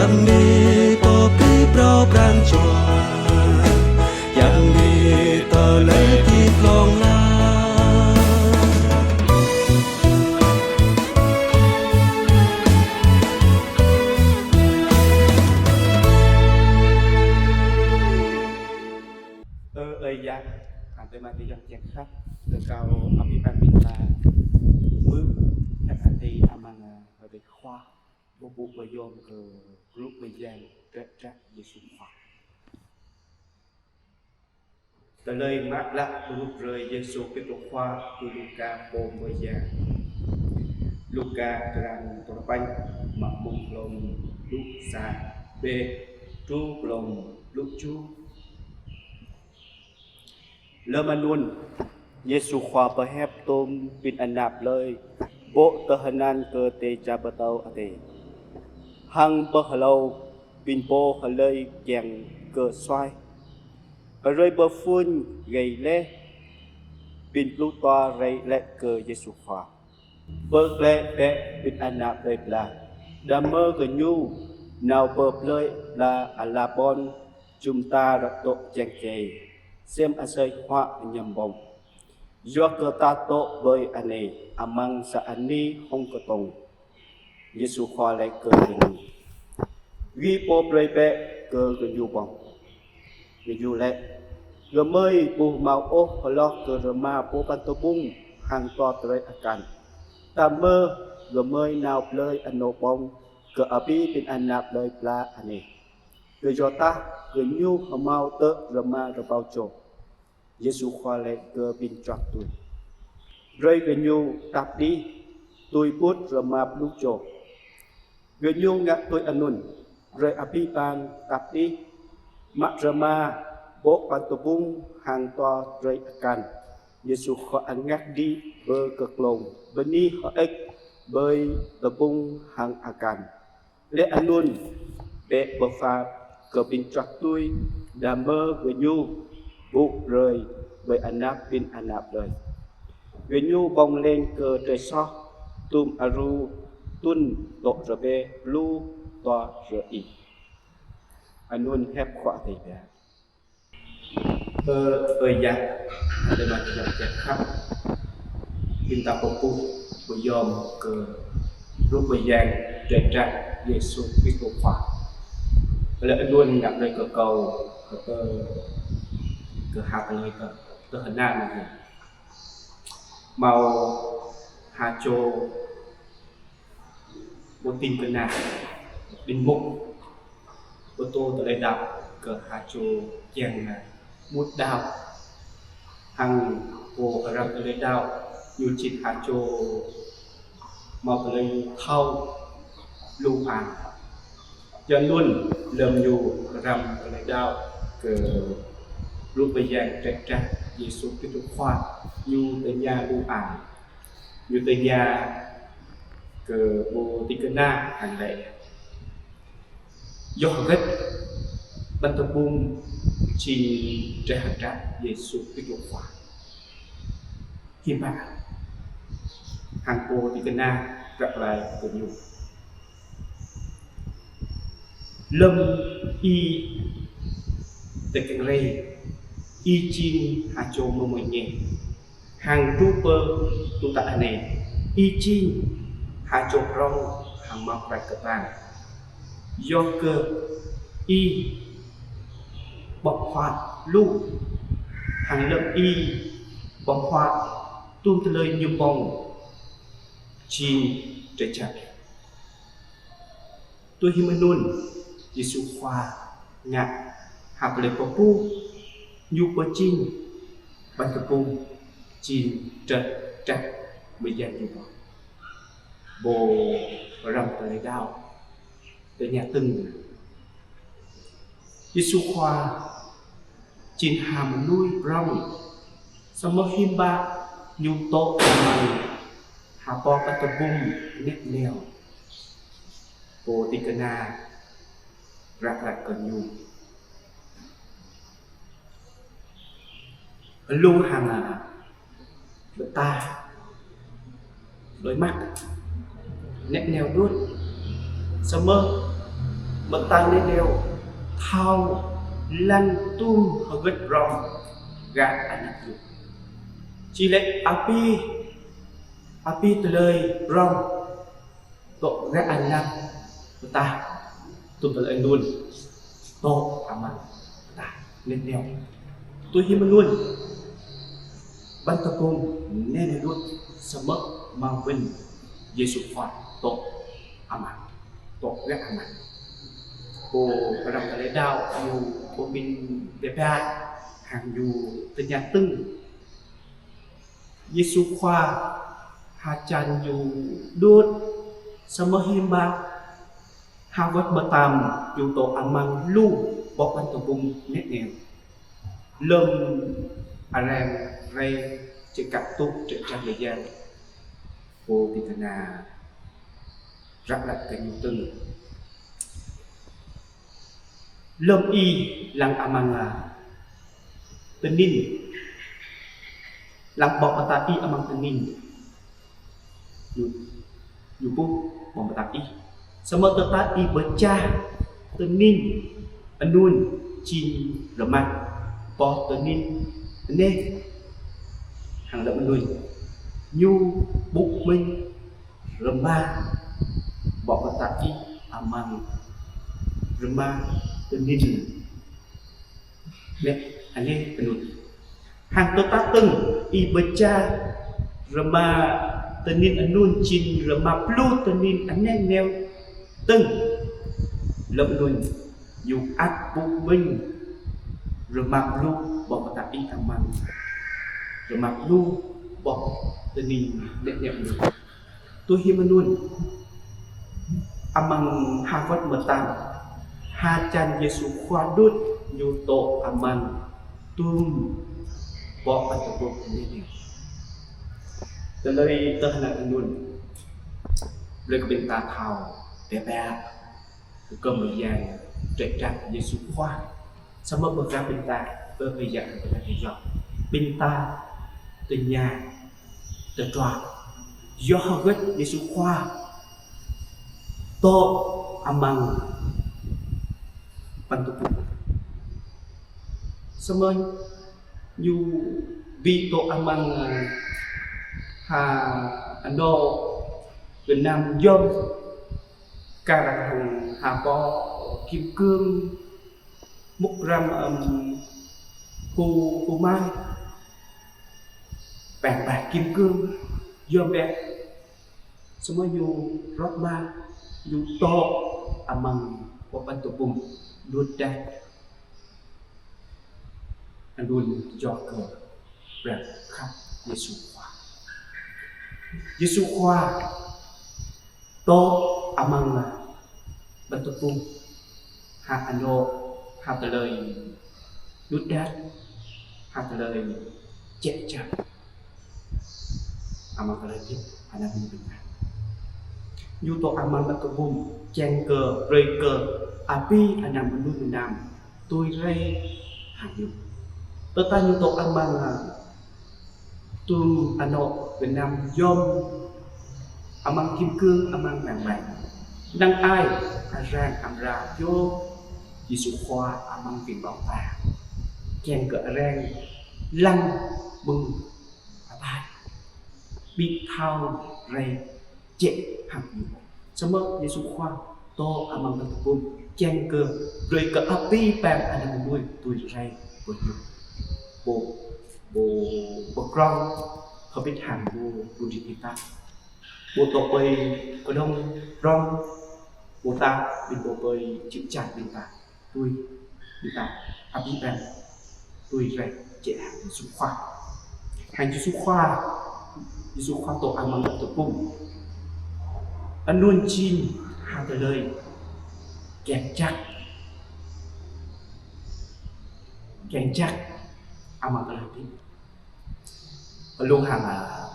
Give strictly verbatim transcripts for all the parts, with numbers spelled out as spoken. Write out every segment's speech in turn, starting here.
Yang ni pơpĭ phrâo pran jua, yang ni tơlơi pĭ glông la. Ơ ơi yă, hăng tơmai tơyŏng kiăng khăp, rơkâo abih bang ƀing ta hmư̆ hiăp Adai amăng hrơi Khua, pơpŭ pơyom kơ Blŭ Mơyang Trek Trek Yêsu Khua. Tơlơi Mơak Klă pơhrup hrơi Yêsu Kristô Khua tui Luka pô mơyang. Luka črăn duapăn, mă mơ̆ng glông pluh sa B truh glông pluh tơjuh. Lơm anŭn, Yêsu Khua pơhiăp tôm ƀing ană plơi ƀô̆ tơhơnal kơ dêh čar pơtao Adai. Hăng pơhlâo ƀing pô hlơi kiăng kơ suaih. Hrơi pơphun gai laih, ƀing pluh dua rai laĭ kơ Yêsu Khua: Pơklĕ bĕ ƀing ană plơi pla, đah mơ̆ gơñu nao pơ plơi pla ala ƀôn jum dar dŏ čang čei, sem asơi huă ñăm ƀơ̆ng. Yua kơ ta dŏ ƀơi anai amăng sa anih hông kơtông. Yêsu Khua laĭ kơ gơñu: Gih pô brơi bĕ kơ gơñu ƀơ̆ng. Gơñu laĭ: Gơmơi ƀu hmâo ôh hloh kơ rơma boh păn tơpŭng hăng dua drơi akan. Đah mơ̆ gơmơi nao blơi anŏ ƀơ̆ng kơ abih ƀing ană plơi pla anai? Kơyua dah gơñu hmâo tơ̆ rơma rơbâo čô. Yêsu Khua laĭ kơ ƀing čuăk tui: Brơi gơñu tap đih tui put rơma pluh čô. Gơñu ngă tui anŭn, brơi abih bang tap đih, mă rơma boh păn tơpŭng hăng dua drơi akan. Yêsu Khua angak đĭ pơ kơklông, bơni hơơč ƀơi tơpŭng hăng akan. Laih anŭn bĕ pơpha kơ ƀing čuăk tui, đah mơ̆ gơñu ƀu brơi ƀơi anăp ƀing ană plơi. Gơñu ƀơ̆ng leng kơ drơi soh, tŭm aru tŭn dŏ rơbeh pluh dua rơ-ih. Anŭn hiăp Khua Adai biă. Ơ ơi yă, adơi amai tơyŏng kiăng khăp, ƀing ta pơpŭ pơyom kơ Blŭ Mơyang Trek Trek Yêsu Kristô Khua. Tơlơi anŭn ngă brơi kơ kâo kơ, kơ ha tơlơi tơ, tơhơnal anai. Hmâo ha čô pô ding kơna, ƀing mŭk pơtô tơlơi đaŏ kơ ha čô kiăng mŭt đaŏ. Hăng pô arăng tơlơi đaŏ ñu jing ha čô hmâo tơlơi thâo lu ang. Yua anŭn lơm ñu răm tơlơi đaŏ kơ Blŭ Mơyang Trek Trek Yêsu Kristô Khua, ñu tơña lu ang. Ñu tơña kơ pô ding kơna hăng laĭ: Yua hơget păn tơpŭng jing drơi hơdră Yêsu Kristô Khua? Hiư̆m pă? Hăng pô ding kơna răk laĭ kơ ñu: Lơm ih tơkeng rai, ih jing ha čô mơmơi nge. Hăng truh pơ tŭ tă anai, ih jing ha čô prŏng hăng hmâo krač kơtang. Yua kơ ih ƀơ̆ng huă lu, hăng lơm ih ƀơ̆ng huă tŭm tơlơi ñu ƀơ̆ng jing drơi jăk. Tui hĭ mơ̆n anŭn, Yêsu Khua ngă ha tơlơi pơpŭ ñu pơjing păn tơpŭng jing drơi jăk mơyang ñu pô. Pô răm tơlơi đaŏ tơña tơ̆ng: Yêsu Khua jing ha mơnuih prŏng, samơ̆ hiư̆m pă ñu dŏ amăng ha boh păn tơpŭng nĕ neo? Pô ding kơna răk laĭ kơ ñu: Lu hăng, a, ƀơ̆ng ta, đôi măk, nĕ neo đôč, samơ̆ Mơta neh neo thâo lăng tum hơgĕt prong gah anăp ñu. Či lĕ abih, abih tơlơi prong dŏ gah anăp pơtah, tum tơlơi anŭn dŏ amăng pơtah neh neo. Tui hĭ mơ̆n anŭn, ƀăn tơpŭng neh neo đôč, samơ̆ mơ̆ng ƀing Yêsu Khua dŏ amăng, dŏ gah anăp. Pô arăng tơlơi đaŏ ñu pô ƀing biă biă, hăng ñu tơña tưng Yêsu Khua hơjăn ñu đôč, samơ̆ hiư̆m pă hơwơ̆t mơtam ñu dŏ amăng lu ƀô̆ ƀăn tơpŭng neh neo. Lơ̆m arăng rai čơkă tŭ trĕ čang lĕ yang, pô ƀing tơnah răk lăk kơ ñu tưng: Lơ̆m ih lăng amăng, a, tơnin, lăng ƀô̆ mơta ih amăng tơnin, ñu, ñu ƀuh ƀô̆ mơta ih. Samơ̆ tơdah ih pơčah tơnin anŭn jing rơma, ƀô̆ tơnin anai, hăng lơ̆m anŭn ñu ƀuh mơ̆n rơma ƀô̆ mơta ih amăng rơma tơnin neh, anai anŭn. Hăng tơdah tưng ih pơčah rơma tơnin anŭn jing rơma pluh tơnin anai neo tưng, lơ̆m anŭn ñu ăt ƀuh mơ̆n rơma pluh ƀô̆ mơta ih amăng rơma pluh ƀô̆ tơnin neh neo anŭn. Tui hĭ mơ̆n anŭn, amăng hơwơ̆t mơtam, hơjăn Yêsu Khua đôč ñu dŏ amăng tum ƀô̆ ƀăn tơpŭng neh neo. Tơlơi tơh anŭn anŭn brơi kơ ƀing ta thâo biă biă kơ kơm yang trĕ čang Yêsu Khua. Samơ̆ bơ gah ƀing ta, bơ gah yang ƀing ta tơña, tơtrua, yua hơgĕt Yêsu Khua dŏ amăng ƀăn tơpŭng. Samơ̆ ñu ƀu dŏ amăng, a, ha anŏ gơnam yôm kar hăng ha ƀô̆ kim cương, mŭk răm, ăm, phô, phô mai, peng bah kim cương, yôm bĕ. Samơ̆ ñu rŏt mă, ñu dŏ amăng ƀô̆ ƀăn tơpŭng đôč đač. Anŭn yua kơ prăng khăp Yêsu Khua. Yêsu Khua dŏ amăng ƀăn tơpŭng, ha anŏ, ha tơlơi đôč đač, ha tơlơi čĕ čang amăng tơlơi hơdip ană mơnuih ƀing ta. Ñu dŏ amăng ƀăn tơpŭng kiăng kơ brơi kơ abih ană mơnuih mơnam tui rai hăng ñu. Tơdah ñu dŏ amăng, a, tum anŏ gơnam yôm, amăng kim cương, amăng beng beng, năng ai arăng amra yôm Yêsu Khua amăng ƀing ƀô̆ ta, kiăng kơ arăng lăng ƀơ̆ng pơtai, ƀu thâo rai čĕ hăng ñu. Samơ̆ Yêsu Khua dŏ amăng ƀăn tơpŭng kiăng kơ brơi kơ abih bang ană mơnuih tui rai pơ ñu. Pô, pô pơkrong hơbĭt hăng pô, pô djik djik ta, pô dŏ ƀơi kơđông prong, pô ta, ƀing pô ƀơi čư̆ čan ƀing ta, tui ƀing ta, abih bang tui rai čĕ hăng Yêsu Khua. Hăng Yêsu Khua, Yêsu Khua dŏ amăng ƀăn tơpŭng. Anŭn jing ha tơlơi kiăng čăk, kiăng čăk amăng tơlơi hơdip. Pơlông hăng, a,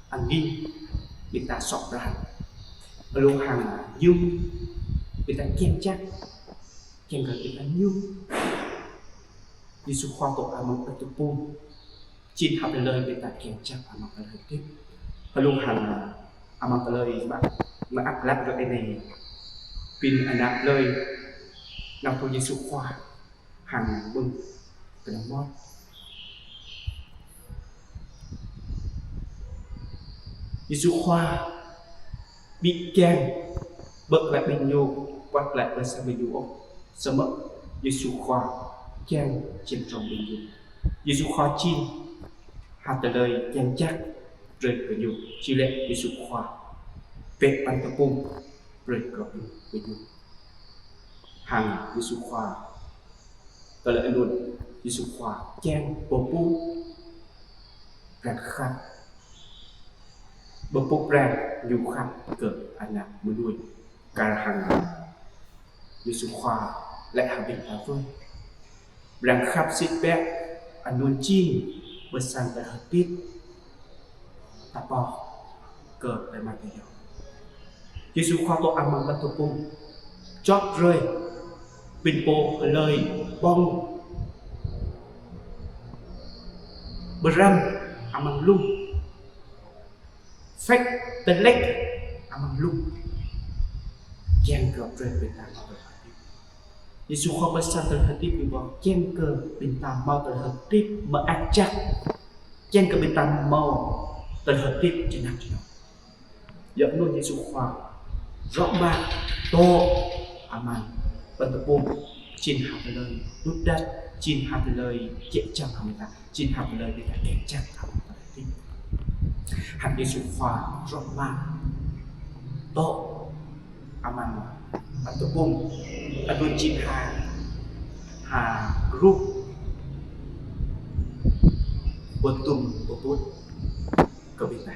angin, ƀing ta sŏk pran. Pơlông hăng, a, ñum, ƀing ta kiăng čăk, kiăng kơ ƀing ta ñum. Yêsu Khua dŏ amăng ƀăn tơpŭng, jing ha tơlơi ƀing ta kiăng čăk amăng tơlơi hơdip. Pơlông hăng, a, amăng tơlơi mă, mơak klă ră anai, ƀing ană plơi Nao pơ Yêsu Khua hăng mơ̆ng kơnơ̆ng mơmŏt. Yêsu Khua ƀu kiăng ƀơi glaĭ ƀing ñu, wơ̆t glaĭ ƀơi sang ƀing ñu ôh. Samơ̆ Yêsu Khua kiăng čiăng čang ƀing ñu. Yêsu Khua čih ha tơlơi kiăng čăk brơi kơ ñu. Či lĕ Yêsu Khua pĕ păn tơpŭng brơi kơ ƀing ñu. Hăng Yêsu Khua, tơlơi anŭn, Yêsu Khua kiăng pơpŭ pran khăp, pơpŭ pran ñu khăp kơ ană mơnuih. Kar hăng Yêsu Khua lĕ hăng ƀing ta pô. Pran khăp sĭt biă anŭn jing ƀơi sang tơlơi hơdip ta pô kơ tơlơi mơak tơlơi yŏng. Yêsu Khua dŏ amăng păn tơpŭng, čŏk brơi ƀing pô hlơi ƀơ̆ng bơrăm amăng lŭng, phĕk tơlĕk amăng lŭng, kiăng kơ brơi ƀing ta hmâo tơlơi hơdip. Yêsu Khua ƀơi sang tơlơi hơdip ƀing pô, kiăng kơ ƀing ta hmâo tơlơi hơdip mơak čăk, kiăng kơ ƀing ta hmâo tơlơi hơdip jơnap jơnŏm. Yua anŭn Yêsu Khua rŏ mă dŏ amăng păn tơpŭng, jing ha tơlơi đut đăt, jing ha tơlơi jĕ čang hăng ƀing ta, jing ha tơlơi ƀing ta kiăng čăk hăng ƀing ta. Hăng Yêsu Khua rŏ mă dŏ amăng păn tơpŭng, anŭn jing ha, ha grup bơtum bơbŭt kơ ƀing ta.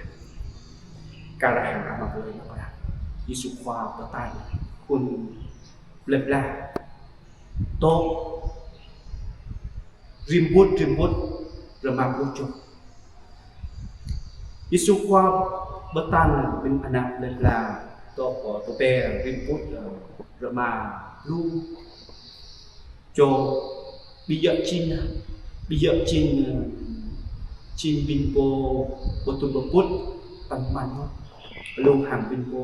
Kar hăng amăng tơlơi mơak, Yêsu Khua pơtă khul plơi pla dŏ rĭm wơ̆t, rĭm wơ̆t rơma pluh čô. Yêsu Khua pơtă ƀing ană plơi pla dŏ, ơ, tơpĕ rĭm wơ̆t, ơ, rơma pluh čô. Ƀu djơ̆ jing, ƀu djơ̆ jing, ơ, jing ƀing pô bơtum bơbŭt tơman mơ̆n. Lu hăng ƀing pô,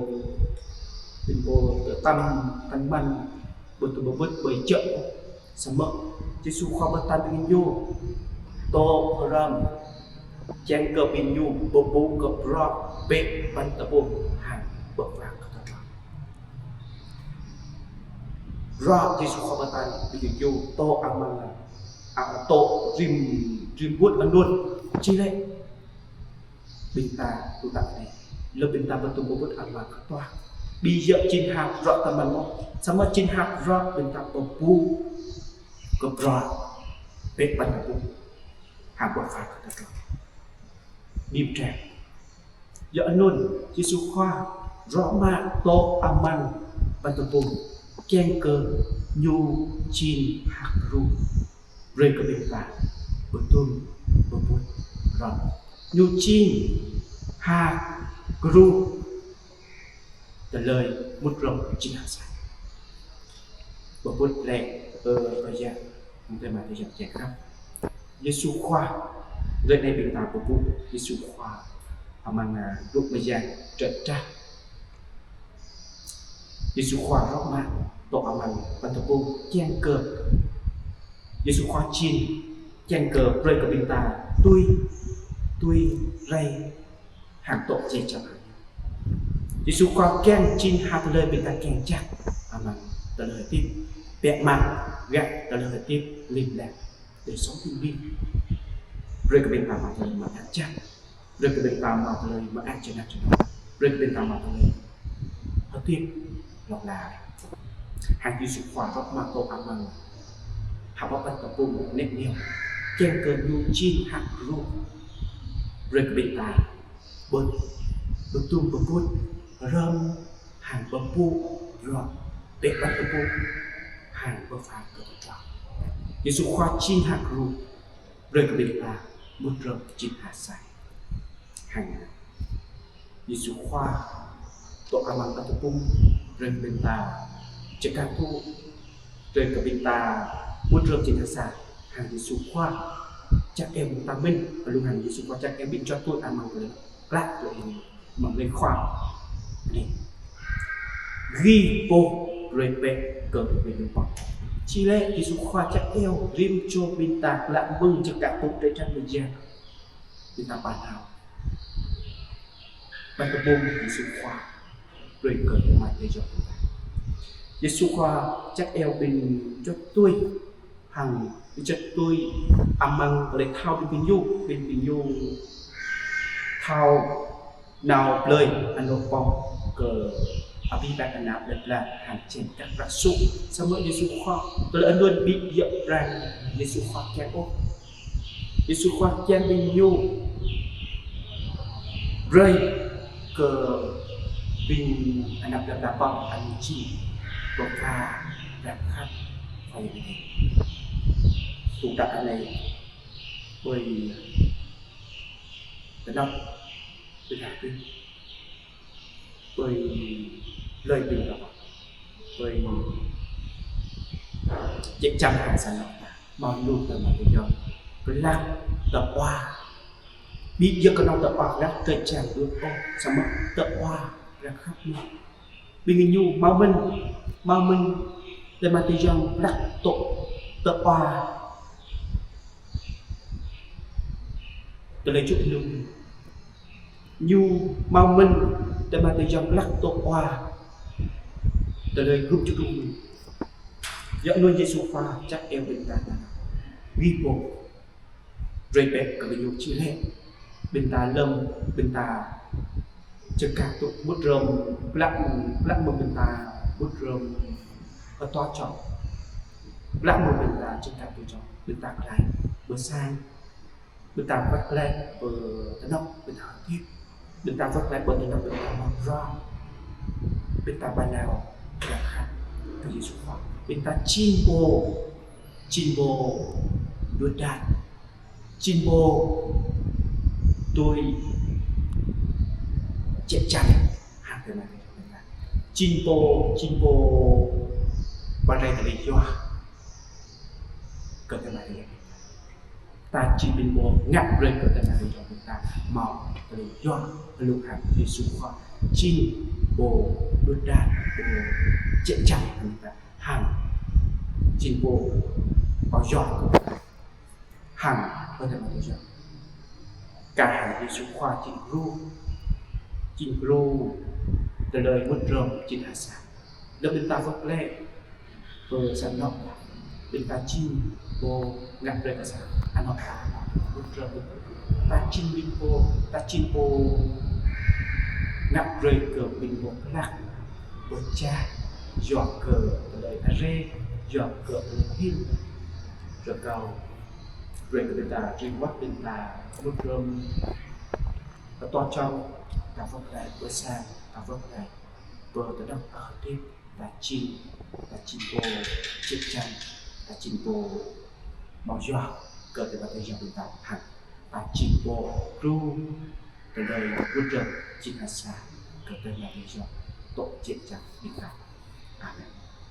ƀing pô tơtăm tơman bơtum bơbŭt ƀơi jơ̆. Samơ̆ Yêsu Khua pơtă ƀing ñu dŏ hrŏm, kiăng kơ ƀing ñu pơpŭ kơ bruă pĕ păn tơpŭng hăng pơpha kơ tơdruă. Bruă Yêsu Khua pơtă ƀing ñu dŏ amăng, a, dŏ rĭm, rĭm wơ̆t anŭn, či lĕ ƀing ta tŭ tă anai. Lơ̆m ƀing ta bơtum bơbŭt amăng kơtuă, ƀu djơ̆ jing ha bruă tơman mơ̆n, samơ̆ jing ha bruă ƀing ta pơpŭ kơ bruă pĕ păn tơpŭng hăng pơpha kơ tơdruă. Ƀu djơ̆. Yua anŭn Yêsu Khua rŏ mă dŏ amăng păn tơpŭng, kiăng kơ ñu jing ha gru brơi kơ ƀing ta bơtum bơbŭt hrŏm. Ñu jing ha gru tơlơi mŭt hrŏm jing ha sa. Bơbŭt lĕ, ơ, ơi yă, hăng tơma tơyap kiăng khăp. Yêsu Khua, lĕ anai ƀing ta pơpŭ Yêsu Khua amăng, a, dŏ mơyang trơ̆ trah. Yêsu Khua rŏ mă dŏ amăng păn tơpŭng kiăng kơ Yêsu Khua jing, kiăng kơ brơi kơ ƀing ta tui, tui rai hăng dŏ jĕ čang. Yêsu Khua kiăng jing ha tơlơi ƀing ta kiăng čăk amăng tơlơi hơdip, biă mă gah tơlơi hơdip ling lang, tơlơi sống thiêng liêng. Brơi kơ ƀing ta hmâo tơlơi mơak čăk, brơi kơ ƀing ta hmâo tơlơi mơak jơnap jơnŏm, brơi kơ ƀing ta hmâo tơlơi hơdip hlŏng lar. Hăng Yêsu Khua rŏ mă dŏ amăng ha păn tơpŭng nĕ neo, kiăng kơ ñu jing ha gru brơi kơ ƀing ta bơt, bơtum bơbŭt hrŏm hăng pơpŭ bruă pĕ păn tơpŭng hăng pơpha kơ tơdruă. Yêsu Khua jing ha gru brơi kơ ƀing ta mŭt hrŏm jing ha sa. Hăng Yêsu Khua dŏ amăng păn tơpŭng brơi kơ ƀing ta čơkă tŭ, brơi kơ ƀing ta mŭt hrŏm jing ha sa. Hăng Yêsu Khua čang em ƀing ta mĭn, lu hăng Yêsu Khua čang em ƀing čô tui amăng tơlơi klă tui ih mơ̆ng lĕ Khua. Anai. Gih pô brơi bĕ kơ ƀing ñu pŏk. Či lĕ Yêsu Khua čang iâu rĭm čô ƀing ta klă mơ̆ng čơkă tŭ drơi jăn mơyang. Ƀing ta pơhao. Ƀing ta ƀuh Yêsu Khua brơi kơ tơmai tơyŏng ƀing ta. Yêsu Khua čang iâu ƀing čuăt tui hăng ƀing čuăt tui amăng tơlơi thâo ƀing gơñu, ƀing gơñu thâo nao blơi anŏ pŏng kơ abih bang ană plơi pla hăng čem kăk prăk sŭ. Samơ̆ Yêsu Khua, tơlơi anŭn ƀu djơ̆ pran Yêsu Khua kiăng ôh. Yêsu Khua kiăng ƀing ñu brơi kơ ƀing ană plơi pla pŏng anŭn jing pơpha prăk khăp Khua Yang Adai. Tŭ ta anai ƀơi tơnap tơdah ƀing ƀơi lơi ƀing ta pŏng, ƀơi čĕ čang hăng sang anŏ ta, mơ̆ng lu tơmai tơyŏng, glăk tơƀă. Ƀu djơ̆ kơnơ̆ng tơƀă glăk drơi jăn đôč ôh, samơ̆ tơƀă glăk khăp mơ̆n. Ƀing ñu mơ̆ng mơ̆n, mơ̆ng mơ̆n tơmai tơyŏng glăk tŭ tơƀă tơlơi čŭk hnŭm. Ñu mơ̆ng mơ̆n tơmai tơyŏng glăk tŭ ƀă tơlơi grup čŭk hnŭm. Yua anŭn Yêsu Khua čang iâu ƀing ta nao. Wĭ pô. Brơi bĕ kơ gơñu či lĕ. Ƀing ta lơ̆m, ƀing ta čơkă tŭ mŭt hrŏm, glăk, glăk mơ̆ng ƀing ta mŭt hrŏm pơtô čŏng. Glăk mơ̆ng ƀing ta čơkă tŭ čŏng, ƀing ta glăk pơ sang. Ƀing ta wơ̆t glaĭ pơ tơnap, ƀing ta hơdip. Ƀing ta wơ̆t glaĭ pơ tơnap, ƀing ta mă bruă. Ƀing ta ba nao glăk khăp kơ Yêsu Khua. Ƀing ta jing pô, jing pô đuaĭ đač. Jing pô tui čĕ čang hăng tơmai tơyŏng ƀing ta. Jing pô, jing pô pơrai tơlơi yua kơ tơmai tơyŏng. Ta jing ƀing pô ngă brơi kơ tơmai tơyŏng ƀing ta hmâo tơlơi yua hluh hăng Yêsu Khua. Jing pô đuaĭ đač, pô čĕ čang hăng ta, hăng jing pô pơyua kơ ta hăng pơtơma tơyŏng. Kar hăng Yêsu Khua jing gru, jing gru tơlơi mŭt hrŏm jing ha sang. Lơ̆m ƀing ta wơ̆t glaĭ pơ sang anŏ ta, ƀing ta jing pô ngă brơi kơ sang anŏ ta, mŭt hrŏm. Ta jing ƀing pô, ta jing pô ngă brơi kơ ƀing pô glăk, pơčah, yua kơ tơlơi arăng, yua kơ tơlơi hil. Rơkâo brơi kơ ƀing ta, jing wơ̆t ƀing ta mŭt hrŏm pơtô čŏng, ta wơ̆t glaĭ pơ sang, ta wơ̆t glaĭ pơ tơnap ta hơdip, ta jing, ta jing pô čĕ čang, ta jing pô hmâo yua kơ tơmai tơyŏng ƀing ta hăng ta jing pô gru tơlơi mŭt hrŏm jing ha sang kơ tơmai tơyŏng tŏ čĕ čang ƀing ta. Amen.